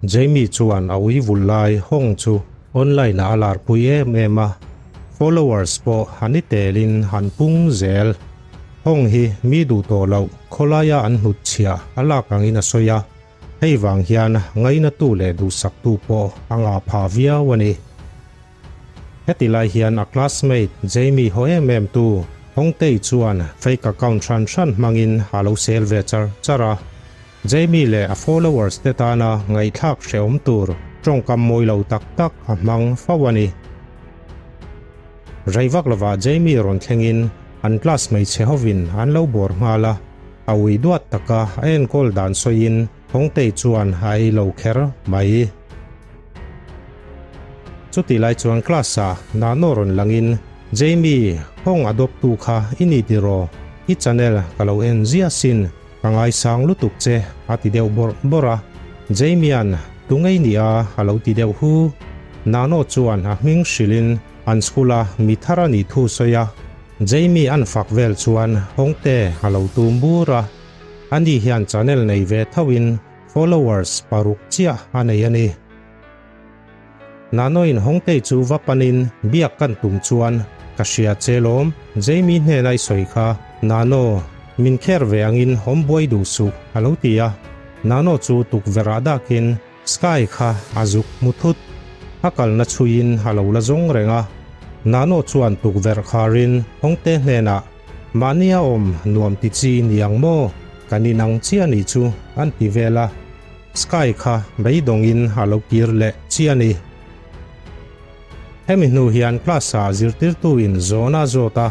Jamie chuan a ui vul lai Hong chu online ah a larpui em em a, followers pawh a ni telin an pung zel. Hong hi mi duh tawh loh khawlaia an hnutchhiah a lak angin a sawi a, hei vang hian ngainatu leh duhsaktu pawh a ngah phah viau a ni. Heti lai hian a classmate Jamie haw em em tu Hongtei chuan fake account hran hran hmangin a lo sel ve char char a. Jamie leh a followers te tana ngaihthlak hrehawm tur tawngkam mawi lo tak tak a hmang fo a ni. Rei vak lovah Jamie rawn thlengin an class hmeichhe hovin an lo bawr nghal a, a ui duat taka a enkawl dan sawiin Hongtei chuan a ei lo kher mai. Chutih lai chuan class ah Nano rawn langin, Jamie, Hong adopt tu kha i ni tiraw? I channel ka lo en ziah sin, ka ngaisang lutuk che a ti deuh bawrh bawrh a. Jamie-a'n tu ngei ni a a lo ti deuh hu. Nano chuan a hming hrilhin an school a mi thar a nih thu sawi a. Jamie a'n fak vel chuan Hongte a lo tum bur a. Ani hian channel nei ve thoin Followers paruk chiah a nei a ni. Nanoin Hongtei chu va panin biak kan tum chuan ka hria che lawm, Jamie hnena i sawi kha, Nano, min kher ve angin awm buai duh suh a lo ti a. Nano chu tukverh ah dakin Sky kha a zuk hmu thut. A kalna chhuiin a lo la zawng reng a. Nano chuan tukverh kharin Hongte hnenah Mahnia awm nuam ti chi ni ang maw? Kan inang chiah nih chu an ti vel a, Sky kha beidawngin a lo kir leh chiah a ni. Hemi hnu hian class ah zirtirtuin zawhna a zawt a,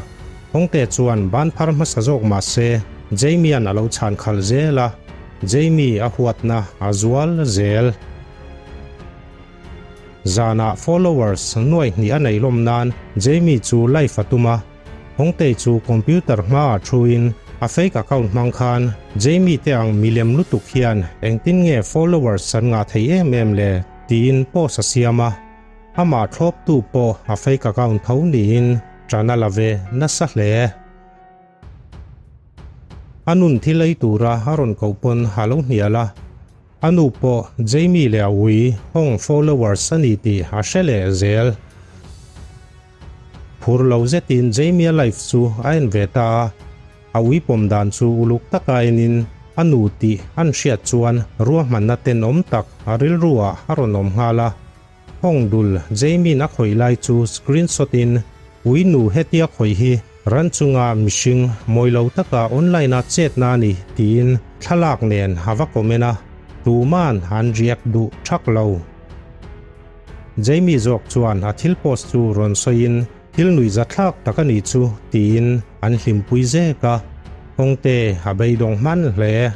Hongte chuan ban phar hmasa zawk mah se Jamie-a'n a lo chhan khalh zel a, Jamie a huatna a zual zel. Zanah followers nuai hnih a nei lawm nan Jamie chu live a tum a, Hongtei chu computer hmaah thuin a fake account hmang khan Jamie te ang milem lutuk hian engtin nge followers an ngah thei em em le tiin post a siam a, amah thlawptu pawh a fake account tho niin ṭan a la ve nasa hle. A nun thil ei tura a rawn koh pawn a lo hnial a, a nu pawh Jamie leh a ui Hong followers a ni tih a hre leh zel. Phur lo zetin Jamie-a life chu a en ve ta a, a uipawm dan chu uluk taka enin a nu tih an hriat chuan ruahmanna tenawm tak a rilru ah a rawn awm nghal a. Hawng dul Jamie-in a khawih lai chu screenshot in ui nu hetia khawih hi ran chunga mihring mawi lo taka online a chetna a ni tiin thlalak nen a va comment a, tuman an react duh thak lo. Jamie zawk chuan a thil post chu rawn sawiin thil nuihza thlak tak a nih chu tiin an hlimpui zek a, Hawngte a beidawng hman hle.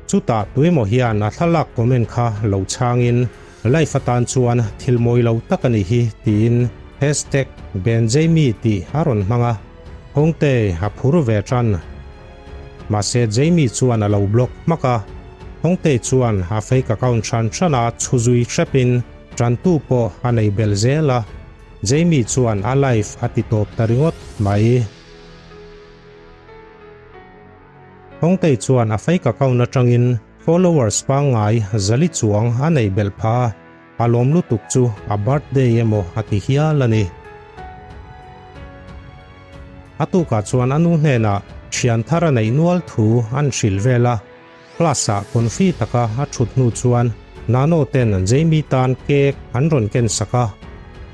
Chutah tuemaw hian a thlalak comment kha lo chhangin life atan chuan thil mawi lo tak a nih hi tiin hashtag BanJamie tih a rawn hmang a, Hawngte a phur ve tan. Mahse Jamie chuan a lo block hmak a, Hongtei chuan a fake account hran hran a chhu zui hrepin tantu pawh a nei belh zel a, Jamie chuan a life a ti tawp ta ringawt mai. Hongtei chuan a fake account atangin followers pangngai zali chuang a nei belh pha a, A lawm lutuk chu a birthday emaw a ti hial a ni. A tukah chuan a nu hnenah thian thar a neih nual thu an hrilh vel a, class ah confi taka a thut hnu chuan Nano ten Jamie tan cake an rawn ken sak a,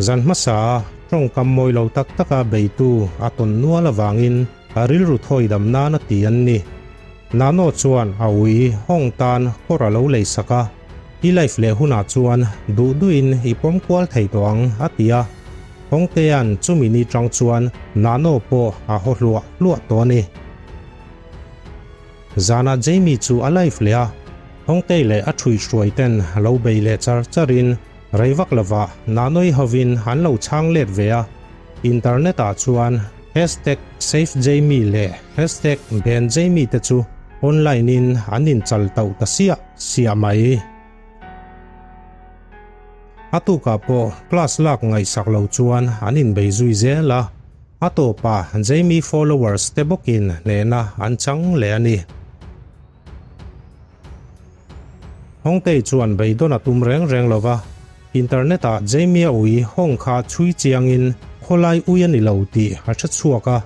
zan hmasa a tawngkam mawi lo tak taka beitu a tawn nual avangin a rilru thawi dam nan a ti an ni. Nano chuan a ui hawng tan kawr a lo lei sak a. I life leh hunah chuan duh duhin i pawm kual thei tawh ang, a ti a. Hawngtea'n chumi ni tang chuan Nano pawh a haw hluah hluah tawh a ni. Zanah Jamie chu a life leh a, Hawngtei leh a ṭhuihruai ten lo bei leh char charin rei vak lovah Nanoi hovin an lo chhang let ve a. Internet ah chuan hashtag SaveJamie leh hashtag BanJamie te chu online in an inchal tauh ta siah siah mai. A tukah pawh class lak ngaihsak lo chuan an inbei zui zel a, a tawpah Jamie followers te bawkin hnehna an chang leh a ni. Hawngtei chuan beidawn a tum reng reng lo va, Internet-ah Jamie-a ui hawng kha chhui chiangin khawlai ui a ni lo tih a hre chhuak a,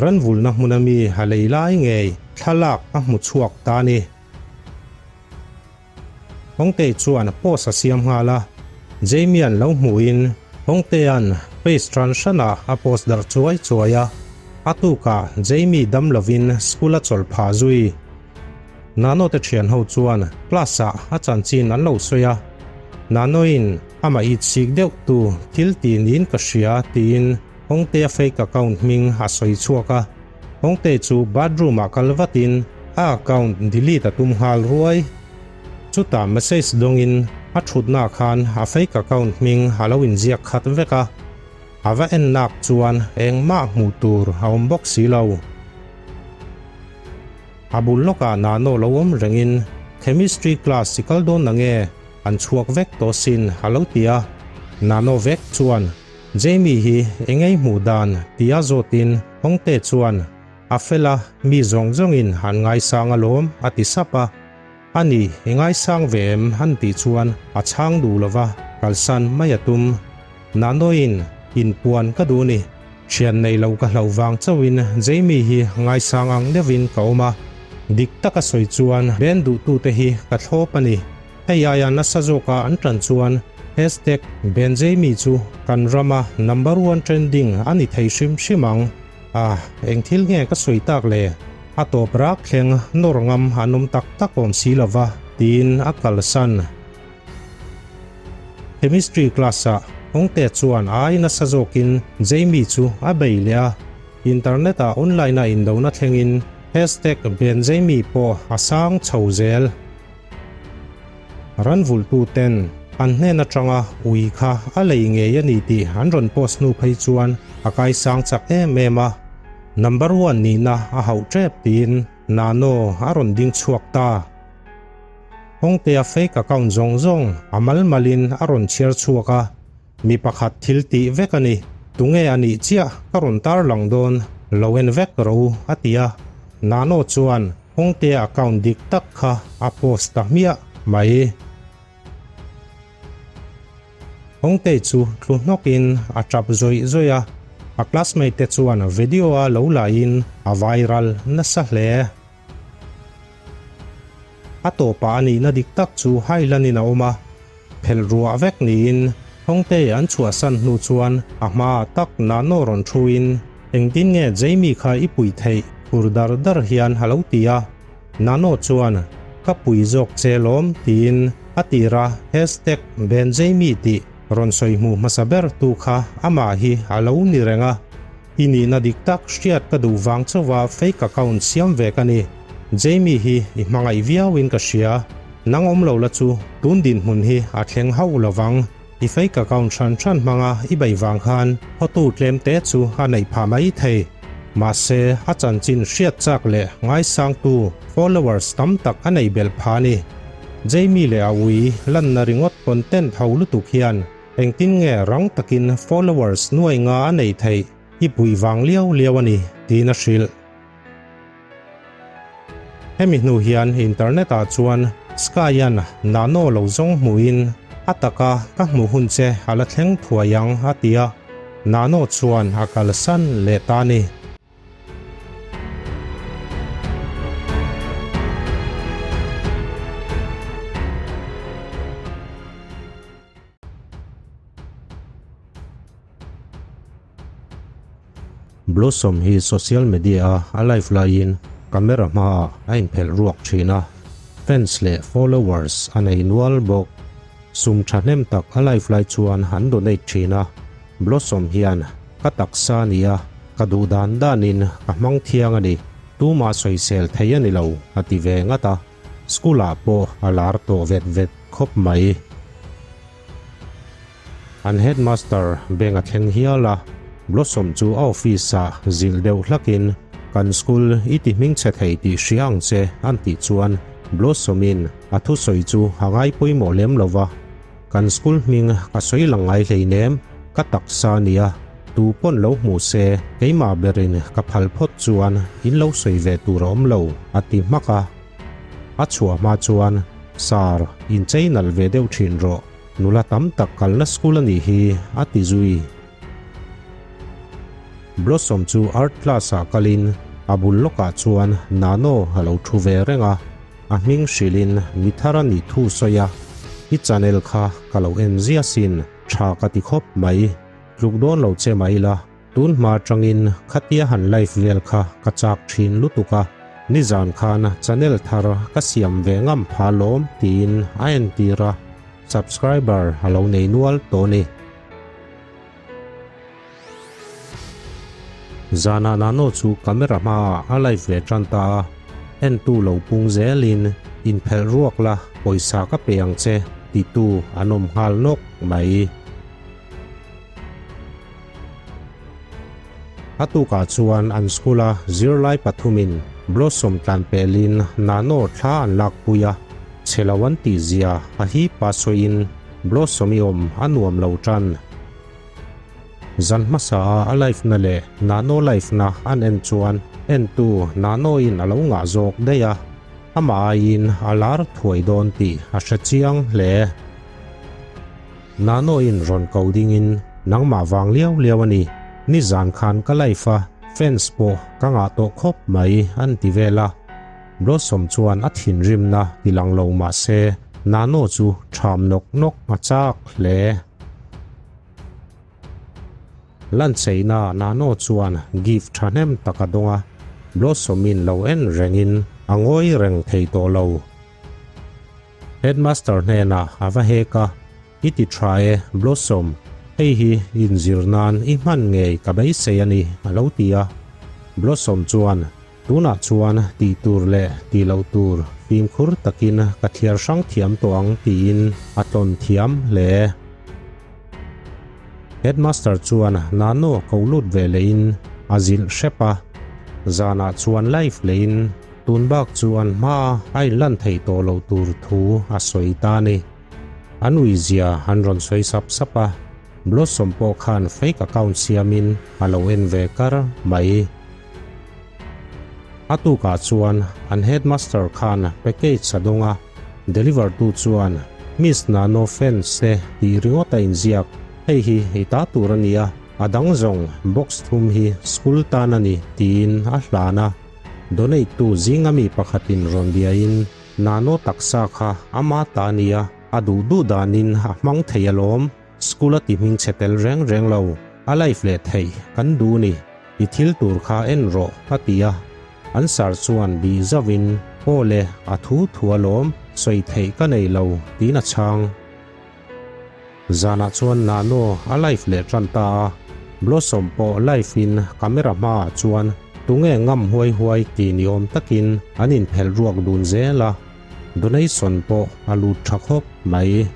ranvulna hmuna mi a lei lai ngei thlalak a hmu chhuak ta a ni. Hawngtei chuan post a siam nghal a, Jamie-a'n lo hmuhin Hawngtea'n page ṭan hranah a post darh chuai chuai a, a tukah Jamie dam lovin school a chawlh phah zui. Nano te thian ho chuan class ah a chanchin an lo sawi a, Nano in amah it sik deuh tu thil ti niin ka hria tiin Hawngtea fake account hming a sawi chhuak a, Hawngte chu bathroom ah kal vatin a account delete a tum nghal ruai. Chutah message dawngin a thutna khan a fake account hming a lo inziak khat vek a, a va en nak chuan engmah hmuh tur a awm bawk si lo. A bul lawkah Nano lo awm rengin Chemistry class i kal dawn nange? An chhuak vek tawh sin a lo ti a. Nano vek chuan Jamie hi engei hmuh dan tia zawtin Hawngte chuan a fel a, mi zawng zawngin an ngaisang alawm a ti sap a. Ani i ngaisang ve em han tih chuan a chhang duh lova kalsan mai a tum. Nanoin inpuan ka duh ni. Thian nei lo ka hlauh vang chauhin Jamie hi ngaisang ang deuhin ka awm a, dik taka sawi chuan Ben duhtute hi ka thlawp a ni. Hei aia nasa zawka an tan chuan hashtag BenJamie chu kan rama number one trending a ni thei hrim hrim ang. Ah, eng thil nge ka sawi tak le? A tawp rak thleng nawr ngam an awm tak tak awm si lova, tiin a kalsan. Chemistry class-ah Hawngte chuan ai nasa zawkin Jamie chu a bei leh a, internet-ah online-a indona thlengin hashtag BenJamie pawh a sang chho zel. Ranvulhtuten an hnen atanga ui kha a lei ngei a ni tih an rawn post hnu phei chuan a kaisang chak em em a, number one nihna a hauh tep tiin Nano a rawn ding chhuak ta. Hawngtea fake account zawng zawng a mal malin a rawn chhiar chhuak a, mi pakhat thil tih vek a ni, tunge a nih chiah ka rawn tarlang dawn, lo en vek rawh u a ti a, Nano chuan Hawngtea account dik tak kha a post ta hmiah mai. Hawngtei chu tlu hnawkin a tap zawih zawih a, a classmate te chuan video a lo laiin a viral nasa hle. A tawpah a nihna dik tak chu Highland-in a awm a, phelh ruah vek niin Hawngtei an chhuahsan hnu chuan a hmaah tak Nano rawn thuin, Engtin nge Jamie kha i pui theih? Khur dar dar hian a lo ti a. Nano chuan, Ka pui zawk che lawm tiin a tir a, hashtag BenJamie tih rawn sawi hmuh hmasa ber tu kha amah hi a lo ni reng a. I nihna dik tak hriat ka duh vang chauha fake account siam ve ka ni. Jamie hi i hmangaih viauin ka hria. Nang awm lo la chu tun dinhmun hi a thleng hauh lo vang. I fake account hran hran hmanga i bei vang khan hotu tlem te chu a neih phah mai thei. Mahse, a chanchin hriat chak leh ngaisangtu followers tam tak a neih belh phah a ni. Jamie leh a ui lanna ringawt content ho lutuk hian Engtin nge rang takin followers nuai nga a nei theih i pui vang liau liau a ni, tiin a hrilh. Hemi hnu hian internet ah chuan Sky-a'n Nano lo zawng hmuhin a taka ka hmuh hun che a la thleng thuai ang a ti a, Nano chuan a kalsan leh ta a ni. Blossom hi social media-a a live laiin camera hmaah a inphelh ruak thin a, fans leh followers a nei nual bawk. Sum thahnem tak a live lai chuan an donate thin a, Blossom hian ka taksa a ni a, ka duh dan danin ka hmang thiang a ni, tumah sawisel thei a ni lo a ti ve ngat a. School ah pawh a lar tawh vet vet khawp mai. An headmaster beng a thleng hial a, Blossom chu a office ah zilh deuh hlakin kan school i ti hmingchhe thei tih hria ang che an tih chuan Blossom in a thusawi chu a ngai pawimawh lem lo va, kan school hming ka sawi lang ngai hleinem, ka taksa nia, tu pawn lo hmu se keimah berin ka phal phawt chuan in lo sawi ve tur a awm lo a ti hmak a. A chhuah hma chuan. Sir, inchei nalh ve deuh thin rawh, nula tam tak kalna school a nih hi, a ti zui. Blossom chu art class ah kalin a bul lawkah chuan Nano a lo thu ve reng a, a hming hrilhin mi thar a nih thu sawi a, I channel kha ka lo en zia sin, tha ka ti khawp mai, tluk dawn lo che mai la, tun hma atangin khatia han live vel kha ka chak thin lutuk a, nizan khan channel thar ka siam ve ngam pha lawm tiin a entir a, subscriber a lo nei nual tawh a ni. Zanah Nano chu camera hmaah a live ve tan ta a, entu lo pung zelin inphelh ruak la pawisa ka pe ang che titu an awm nghal nawk mai. A tukah chuan an school-a zirlai pathumin Blossom tlan pelin Nano thla an lakpui a, chhe lo an tih zia a hip a sawiin Blossom i awm a nuam lo tan. Zan hmasa a a life na leh Nano life na an en chuan entu Nano in a lo ngah zawk daih a, amah aiin a lar thuai dawn tih a hre chiang hle. Nano in rawn ko dingin nangmah vang liau liau a ni, nizan khan ka life a fans pawh ka ngah tawh khawp mai an ti vel a. Blossom chuan a thinrimna ti lang lo mah se Nano chu ṭham nawk nawk a chak hle. Lancheina Nano chuan gift ṭhahnem tak a dawng a, Blossom-in lo en rengin a ngawi reng thei tawh lo. Headmaster hnenah a va hek a, I ti ṭha e, Blossom, hei hi inzir nan i hman ngei ka beisei a ni, a lo ti a. Blossom chuan, Tunah chuan tih tur leh tih loh tur fimkhur takin ka thliar hrang thiam tawh ang tiin a tlawn thiam hle. Headmaster chuan Nano ko lut ve lehin a zilh hrep a, zanah chuan live lehin tun bak chu an hmaa a inlan theih tawh loh tur thu a sawi ta a ni. An uizia an rawn sawi sap sap a, Blossom pawh khan fake account siamin a lo en ve kar mai. A tukah chuan an headmaster khan package a dawng a, deliver tu chuan Miss Nano fans te tih ringawt a inziak, hei hi i ta tur a nia, a dang zawng box thum hi school tan a ni tiin a hlan a, donate tu zinga mi pakhatin rawn biain Nano taksa kha ama ta a nia, a duh duh danin a hmang thei alawm. School a ti hming chhe tel reng reng lo, a life leh theih kan duh ni, i thil tur kha en rawh a ti a. An sir chuan bih zauhin, Aw le, a thu thu alawm, sawi theih ka nei lo, tiin a chhang. Zanah chuan Nano a life leh tan ta a, Blossom pawh life in camera hmaah chuan tunge ngam huai huai ti ni awm takin an inphelh ruak dun zel a. Donation pawh a lut tha khawp mai.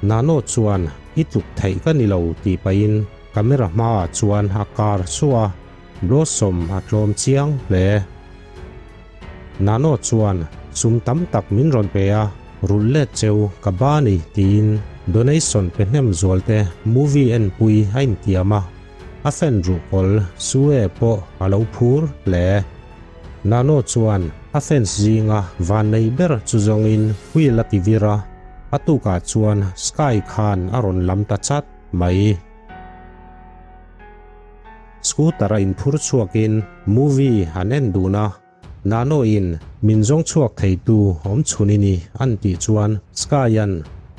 Nano chuan i tluk theih ka ni lo tih pahin camera hmaah chuan a kar suah a, Blossom a tlawm chiang hle. Nano chuan sum tam tak min rawn pe a, rulh let cheu ka ba ni tiin donation pe hnem zual te movie enpui a intiam a, a fan ruhkawl Sue pawh a lo phur hle. Nano chuan a fans zinga vannei ber chu zawngin wheel a ti vir a, a tukah chuan Sky khan a rawn lam ta chat mai. Scooter a inphur chhuakin movie an en dun a, Nano in min zawng chhuak theitu awm chhun i ni an tih chuan Sky an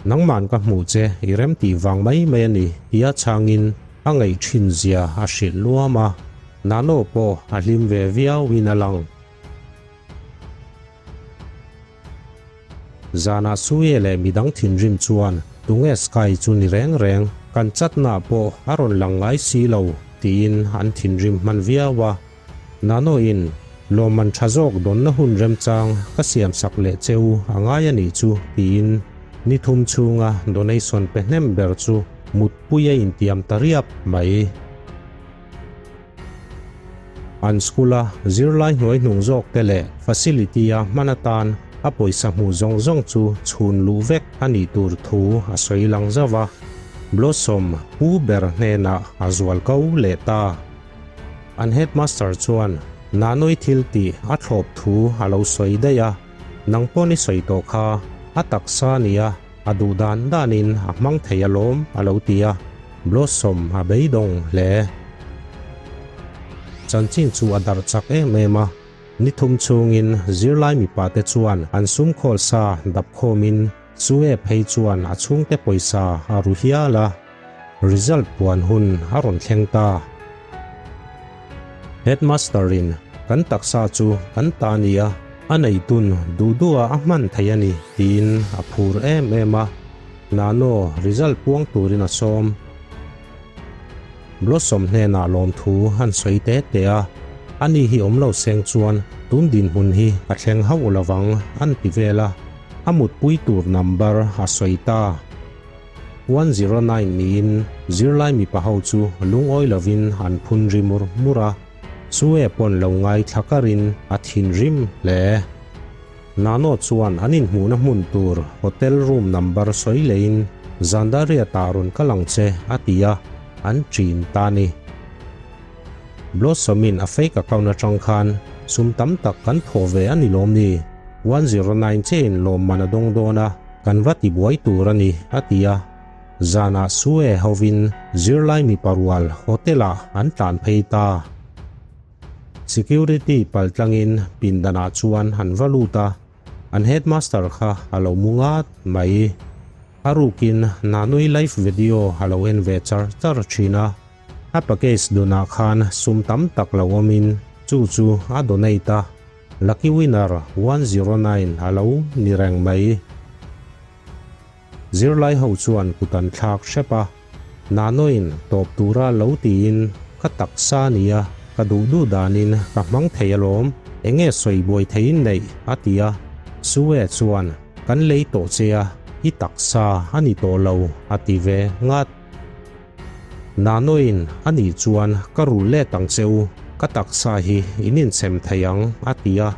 nangman ka hmuh che i rem tih vang mai mai a ni tia chhangin a ngaih thin zia a hrilh luam a. Nano pawh a hlim ve viau in a lang. Zanah Sue leh midang thinrim chuan tunge Sky chu ni reng reng, kan chatna pawh a rawn lang ngai si lo tiin an thinrim hman viau a. Nano in lawmman tha zawk dawnna hun remchang ka siamsak leh cheu a ngai a nih chu tiin ni thum chhunga donation pe hnem ber chu mutpui a intiam ta riap mai. An school-a zirlai hnuai hnung zawk te leh facility-a hman atan a pawisa hmuh zawng zawng chu chhun luh vek a nih tur thu a sawi lang zauh a. Blossom pu ber hnenah a zual ko leh ta. An headmaster chuan Nanoi thil tih a thlawp thu a lo sawi daih a. Nang pawn i sawi tawh kha, a taksa nia, a duh dan danin a hmang thei alawm a lo ti a, Blossom a beidawng hle. Chanchin chu a darh chak em em a, ni thum chhungin zirlai mipa te chuan an sum khawl sa dap khawmin Sue phei chuan a chhungte pawisa a ru hial a. Result puan hun a rawn thleng ta. Headmaster in kan taksa chu kan ta nia, a neitun duh duh a a hman thei a ni tiin a phur em em a. Nano result puang turin a sawm. Blossom hnenah lawmthu an sawi te te a, ani hi awm lo seng chuan tun dinhmun hi ka thleng hauh lovang an ti vel a, a mutpui tur number a sawi ta. 109 niin zirlai mipa ho chu lungawi lovin an phun ri mur mur a, Sue pawn lo ngaithla karin a thinrim hle. Nano chuan an inhmuhna hmun tur hotel room number sawi leiin Zandariat-ah rawn kal ang che a ti a, an ṭin ta a ni. Blossom-in a fake account aṭang khan sum tam tak kan thawh ve a ni lawm ni? 109 chain lawmman a dawng dawn a, kan va ti buai tur a ni, a ti a. Zanah Sue hovin zirlai mipa rual hotel-ah an tlan phei ta. Security pal tlangin pindanah chuan an va lut a, an headmaster kha a lo mu ngat mai. A rukin Nanui live video a lo en ve char char thin a. A package dunah khan sum tam tak lo awmin chu chu a donate a, lucky winner 109 a lo ni reng mai. Zirlai ho chuan kut an thlak hrep a, Nanoin tawp tura lo tiin ka taksa nia ka duh duh danin ka hmang thei alawm, enge sawi buai theiin neih a ti a, Sue chuan kan lei tawh che a, i taksa a ni tawh lo a ti ve ngat. Nanoin a nih chuan ka rul let ang che u, ka taksa hi in inchhem thei ang a ti a,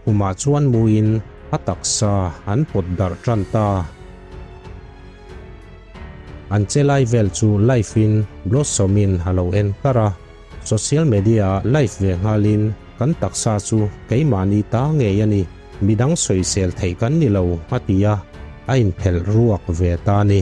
khumah chuan muin a taksa an pawt darh tan ta. An che lai vel chu live in Blossom in a lo en kar a, social media ah live ve nghalin kan taksa chu keimahni ta ngei a ni, midang sawisel theih kan ni lo a ti a, a inphelh ruak ve ta a ni.